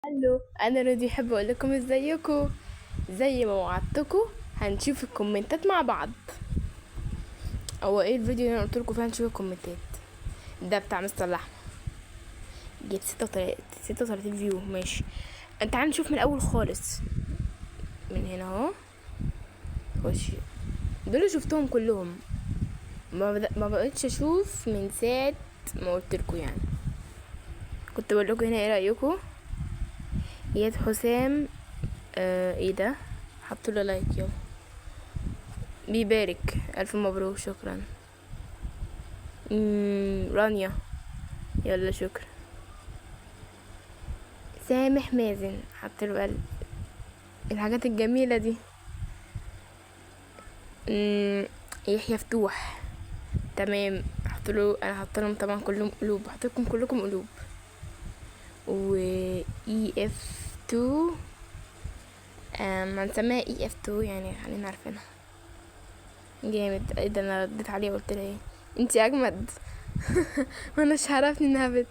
Hello، انا رودي. احب اقول لكم ازيكم. زي ما وعدتكم هنشوف الكومنتات مع بعض. هو ايه الفيديو اللي انا قلت لكم فيه هنشوف الكومنتات ده؟ بتاع مستر لحمه، جيب 36 view. ماشي، تعال نشوف من الاول خالص، من هنا اهو. خش دول شفتهم كلهم، ما بقتش اشوف من ساعة ما قلت لكم. كنت بقول لكم هنا ايه رايكم. اياد حسام، ايه ده، حطوا له like. يلا بيبارك، الف مبروك، شكرا. رانيا، يلا شكرا. سامح مازن، حط له قلب. الحاجات الجميلة دي. يحيى فتوح، تمام، حط له. انا حط لهم طبعا كلهم قلوب، حط لكم كلكم قلوب. و EF 2، هنسميها EF 2 يعني، خلينا عارفينها. جامد. ايه ده، انا رديت عليه وقلت لها ايه، انتي اجمد. وانا مش عرفني انها بنت.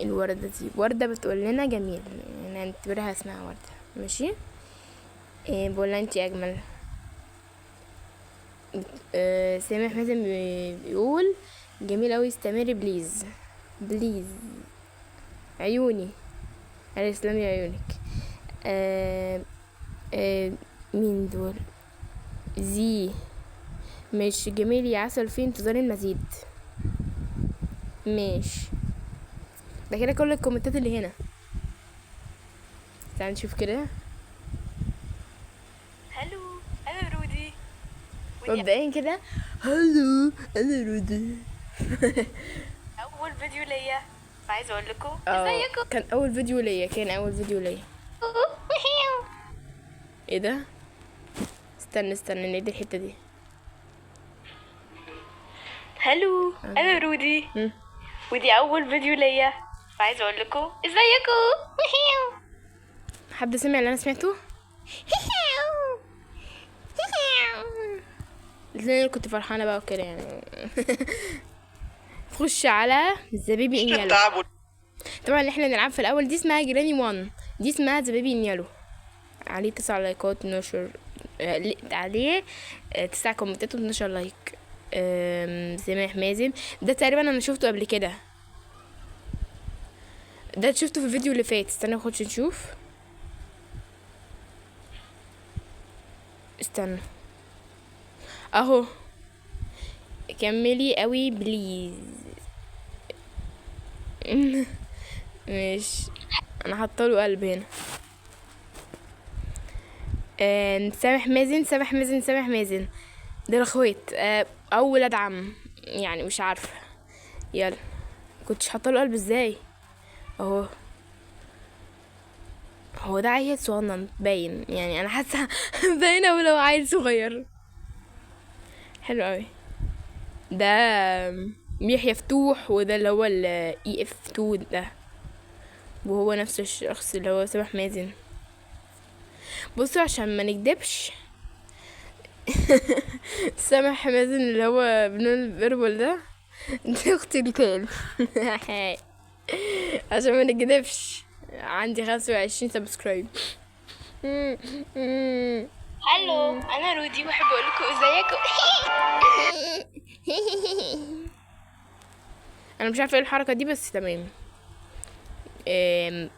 الوردة دي وردة بتقول لنا جميل، يعني نعتبرها اسمها وردة. ماشي، بقول لها انتي اجمل. سامح مازن بيقول جميل اوي، استمري please please. عيوني، على السلامة يا عيونك. مين دول؟ زي ماشي، جميل يا عسل، في انتظار المزيد. ماشي، ده كده كل الكومنتات اللي هنا. تعال نشوف كده. Hello، انا رودي. ودي مبدئيا كده hello، انا رودي. اول فيديو ليا، فعايزه اقول لكم ازيكم. كان اول فيديو ليا، كان اول فيديو ليا. ايه ده؟ استنى استنى نعيد الحتة دي. Hello، انا رودي. ودي اول فيديو ليا، فعايزه اقول لكم ازيكم. حد سمع اللي انا سمعته؟ لان انا كنت فرحانة بقى وكده يعني. خش على The Baby in Yellow. التعب. طبعا اللي احنا بنلعب في الاول دي اسمها Granny 1، دي اسمها The Baby in Yellow. عليه 9 لايكات، 12، عليه 9 كومنتات و12 like. سامح مازن ده تقريبا انا شفته قبل كده، ده شفته في الفيديو اللي فات. استنى نخش نشوف. استنى اهو. كملي قوي please. ماشي، انا حاطه له قلب هنا. سامح مازن، سامح مازن، سامح مازن ده الاخوات، او ولاد عم يعني، مش عارفه. يلا كنتش حاطه له قلب ازاي؟ اهو، هو ده عيل صغنن باين يعني، انا حاسه باين اوي لو عيل صغير. حلو قوي. ده يحيى فتوح، وده اللي هو ال EF 2 ده، وهو نفس الشخص اللي هو سامح مازن. بصوا عشان ما نكدبش، سامح مازن اللي هو بنون ال purple ده، دي اختي الكل. عشان ما نكدبش، عندي 25 subscribe. Hello، انا رودي، واحب اقول لكم ازيكم. انا مش عارفه ايه الحركة دي بس تمام.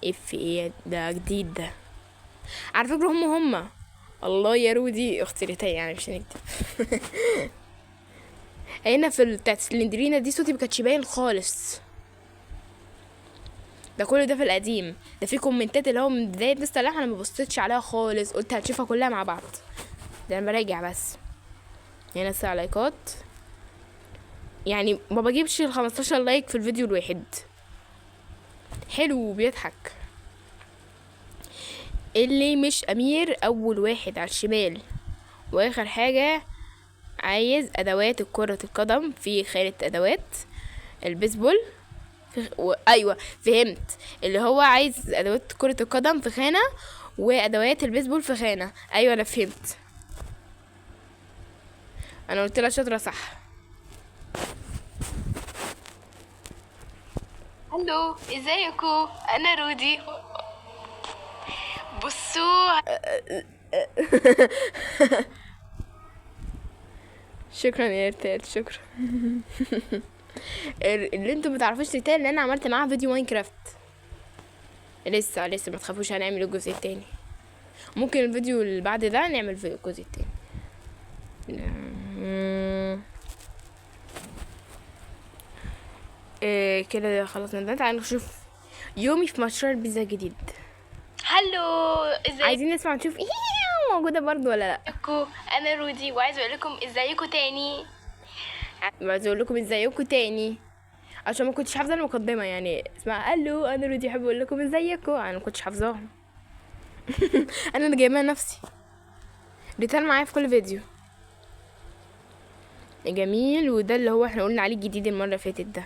اف ايه ده جديد ده على فكرة. هم الله يا رودي اختي ريتاي يعني، مش هنكتب. هنا في بتاعت سلندرينا دي صوتي ما كانش باين خالص. ده كل ده في القديم. ده في كومنتات اللي هو من بداية مستر لحمة انا ما بصيتش عليها خالص، قلت هتشوفها كلها مع بعض. ده انا براجع بس. هنا 9 لايكات، يعني ما بجيبش ال 15 like في الفيديو الواحد. حلو وبيضحك. اللي مش امير اول واحد على الشمال. واخر حاجة عايز ادوات كرة القدم في خانة ادوات البيسبول في ايوه فهمت، اللي هو عايز ادوات كرة القدم في خانة وادوات البيسبول في خانة. ايوه انا فهمت، انا قلت لها شاطرة صح. hello، ازيكو؟ انا رودي. بصوا، شكرا يا ريتال، شكرا. اللي انتوا ما تعرفوش ريتال ان انا عملت معاها فيديو ماينكرافت. لسه لسه ما تخافوش، هنعمل الجزء التاني. ممكن الفيديو اللي بعد ده نعمل في الجزء التاني. إيه كده خلصنا ده. تعالوا نشوف يومي في مشروع البيتزا الجديد. hello، ازيكو؟ عايزين نسمع نشوف ايه موجودة برضو ولا لا. انا رودي وعايزه اقول لكم ازيكو تاني. عايزه اقول لكم ازيكو تاني عشان ما كنتش حافظه المقدمة، يعني اسمها الو انا رودي احب اقول لكم ازيكو، انا ما كنتش حافظاها. انا اللي جايباها نفسي. ريتال معايا في كل فيديو. جميل. وده اللي هو احنا قلنا عليه الجديد المرة اللي فاتت ده.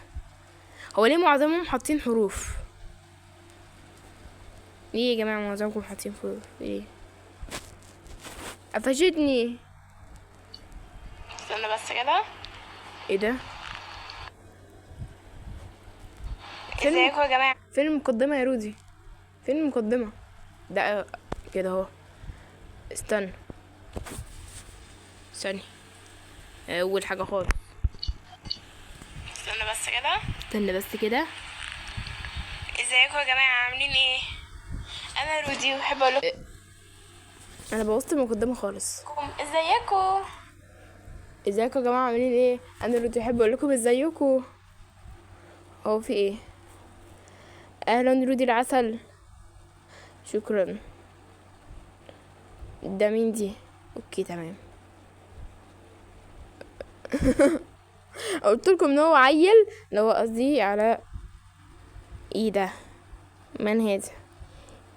هو ليه معظمهم حاطين حروف؟ ليه يا جماعة معظمكم حاطين حروف؟ ليه؟ قفشتني. استنى بس كده. ايه ده؟ ازيكم يا جماعة؟ فين المقدمة يا رودي؟ فين المقدمة؟ ده كده اهو. استنى ثانية، اول حاجة خالص. استنى بس كده. استنى بس كده. ازيكم يا جماعة، عاملين ايه؟ انا رودي وبحب اقول لكم انا بوظت المقدمة خالص. ازيكم. ازيكم يا جماعة، عاملين ايه؟ انا رودي احب اقول لكم ازيكم. هو في ايه؟ اهلا رودي العسل، شكرا. ده مين دي؟ okay تمام. قلت لكم ان هو عيل، لو قصدي على ايه ده؟ من هذا؟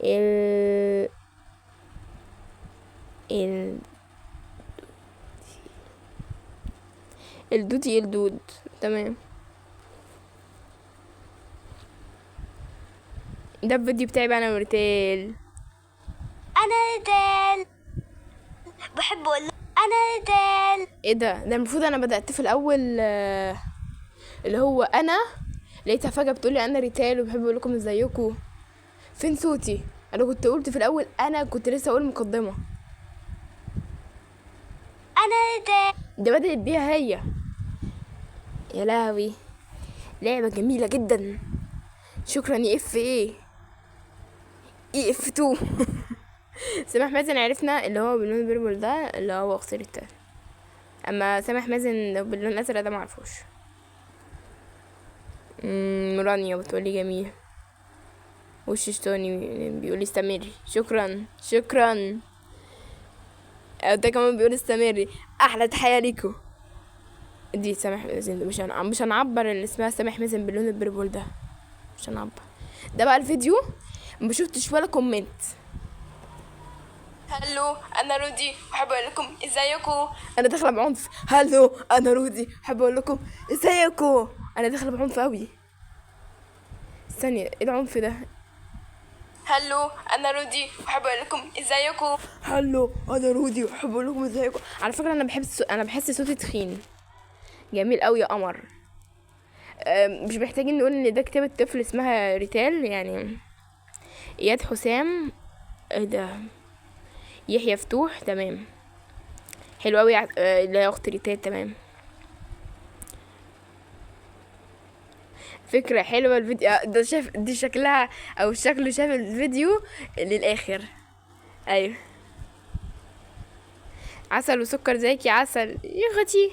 ال ال الدودي الدود. تمام. ده الفيديو بتاعي بقى انا وريتال. انا ريتال بحب اقول انا ريتال. ايه ده؟ ده المفروض انا بدأت في الاول، اللي هو انا لقيتها فجأة بتقولي انا ريتال وبحب اقول لكم ازيكم. فين صوتي؟ انا كنت قلت في الاول، انا كنت لسه اقول مقدمة. انا ريتال. ده بدأت بيها هي. يا لهوي، لعبة جميلة جدا. شكرا يا اف ايه اي اف 2. سامح مازن عرفنا اللي هو باللون ال purple ده اللي هو اخت ريتال، اما سامح مازن باللون الازرق ده معرفوش. رانيا بتقولي جميل. وش تاني بيقولي استمري. شكرا شكرا. ده كمان بيقول استمري. احلى تحية ليكو. دي سامح مازن، مش هنعبر اللي اسمها سامح مازن باللون ال purple ده، مش هنعبر. ده بقى الفيديو ما شفتش ولا comment. hello انا رودي وحابة اقول لكم ازيكم. انا داخله بعنف. hello انا رودي حابة اقول لكم ازيكم. انا داخله بعنف قوي. ثانية، ايه العنف ده؟ hello انا رودي وحابة اقول لكم ازيكم. hello انا رودي وحابة اقول لكم ازيكم. على فكرة انا بحب انا بحس صوتي تخين. جميل قوي يا قمر. مش محتاجين نقول ان ده كتاب الطفل اسمها ريتال، يعني اياد حسام. ايه ده؟ يحيى فتوح. تمام، حلو قوي. لا يا اخت ريتال. تمام، فكرة حلوة الفيديو ده. شاف دي شكلها او شكله شاف الفيديو للاخر. ايوه، عسل وسكر زيك يا عسل يا اختي.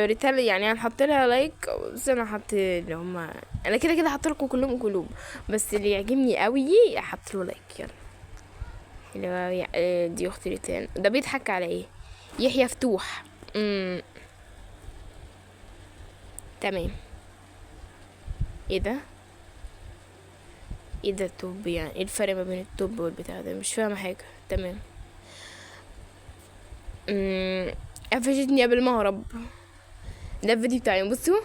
ريتال يعني هنحط لها like، بس انا حط اللي هما انا كده كده حط لكم كلهم قلوب، بس اللي يعجبني قوي احط له like. يلا حلو قوي. دي اختي ريتال. ده بيضحك على ايه؟ يحيى فتوح. تمام. ايه ده؟ ايه ده ال top؟ يعني ايه الفرق ما بين ال top والبتاع ده؟ مش فاهمه حاجة. تمام. قفشتني قبل ما اهرب. ده الفيديو بتاعي. بصوا،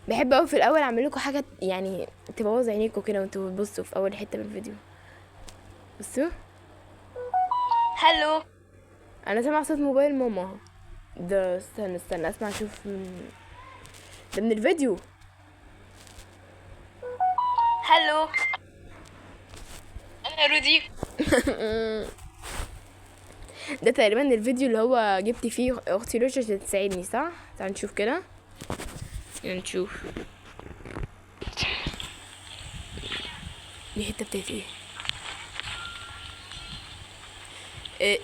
بحب قوي في الاول اعمل لكم حاجة يعني تبوظ عينيكم كده وانتوا بتبصوا في اول حتة من الفيديو. بصوا. هلو، انا سامعه صوت موبايل ماما ده. استنى استنى اسمع اشوف ده من الفيديو. hello، انا رودي. ده تقريبا الفيديو اللي هو جبت فيه اختي لوجي عشان تساعدني، صح؟ تعال نشوف كده، نشوف دي حتة بتاعت ايه.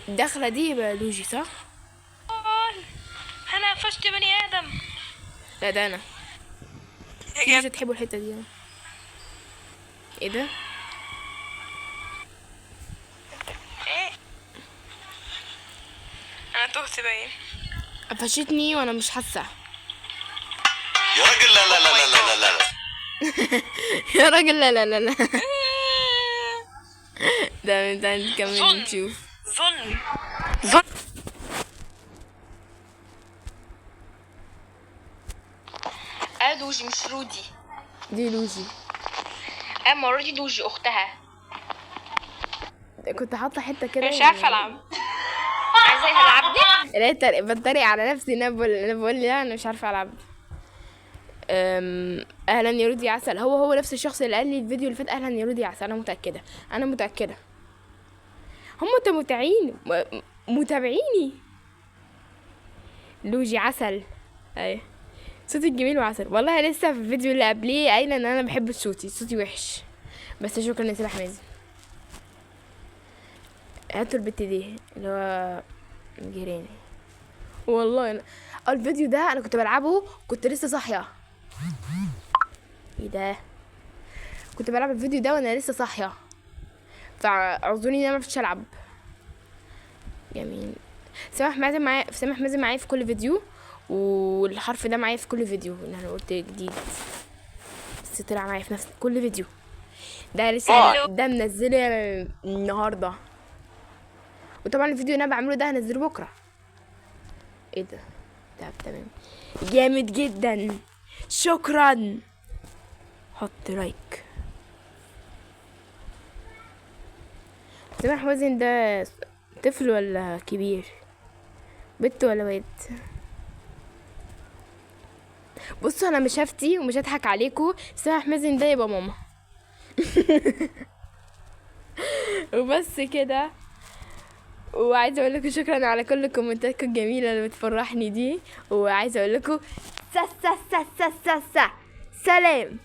الدخلة دي يبقى لوجي، صح؟ انا قفشت بني ادم. لا ده انا. مش هتحبوا الحتة دي. ايه ده؟ ايه؟ انا تهت باين. قفشتني وانا مش حاسه. يا راجل لا لا لا لا لا لا. يا راجل لا لا لا لا. ده نكمل نشوف. ظلم ظلم. انا دوجي مش رودي. دي لوجي. انا المرة دي دوجي اختها. كنت حاطه حتة كده، مش عارفه العب. عايزه العبني؟ لا بتريق على نفسي ان انا بقول لا انا مش عارفه العب. اهلا يا رودي عسل. هو نفس الشخص اللي قال لي الفيديو اللي فات اهلا يا رودي عسل. انا متاكدة، انا متاكدة. هم متابعين متابعيني. لوجي عسل. ايوه صوتي الجميل وعسل. والله لسه في الفيديو اللي قبليه قايله ان انا بحب صوتي، صوتي وحش، بس شكرا يا سلاح مازن. هاتوا البت دي اللي هو جيراني. والله أنا الفيديو ده انا كنت بلعبه، كنت لسه صاحية. ايه ده؟ كنت بلعب الفيديو ده وانا لسه صاحية، فاعذروني ان انا معرفتش العب. جميل. سامح مازن معايا، سامح مازن معايا في كل فيديو، والحرف ده معايا في كل فيديو. ان انا قلت جديد بس طلع معايا في نفس كل فيديو. ده لسه ده منزله النهارده، وطبعا الفيديو اللي انا بعمله ده هنزله بكره. ايه ده؟ ده تمام، جامد جدا. شكرا. حط like. سامح وزن ده طفل ولا كبير؟ بنت ولا واد؟ بصوا انا مش هفتي ومش هضحك عليكم، سامح مازن ده يبقى ماما. وبس كده. وعايزه اقول لكم شكرا على كل كومنتاتكم الجميلة اللي بتفرحني دي، وعايزه اقول لكم سا سا سا سا سا سا سلام.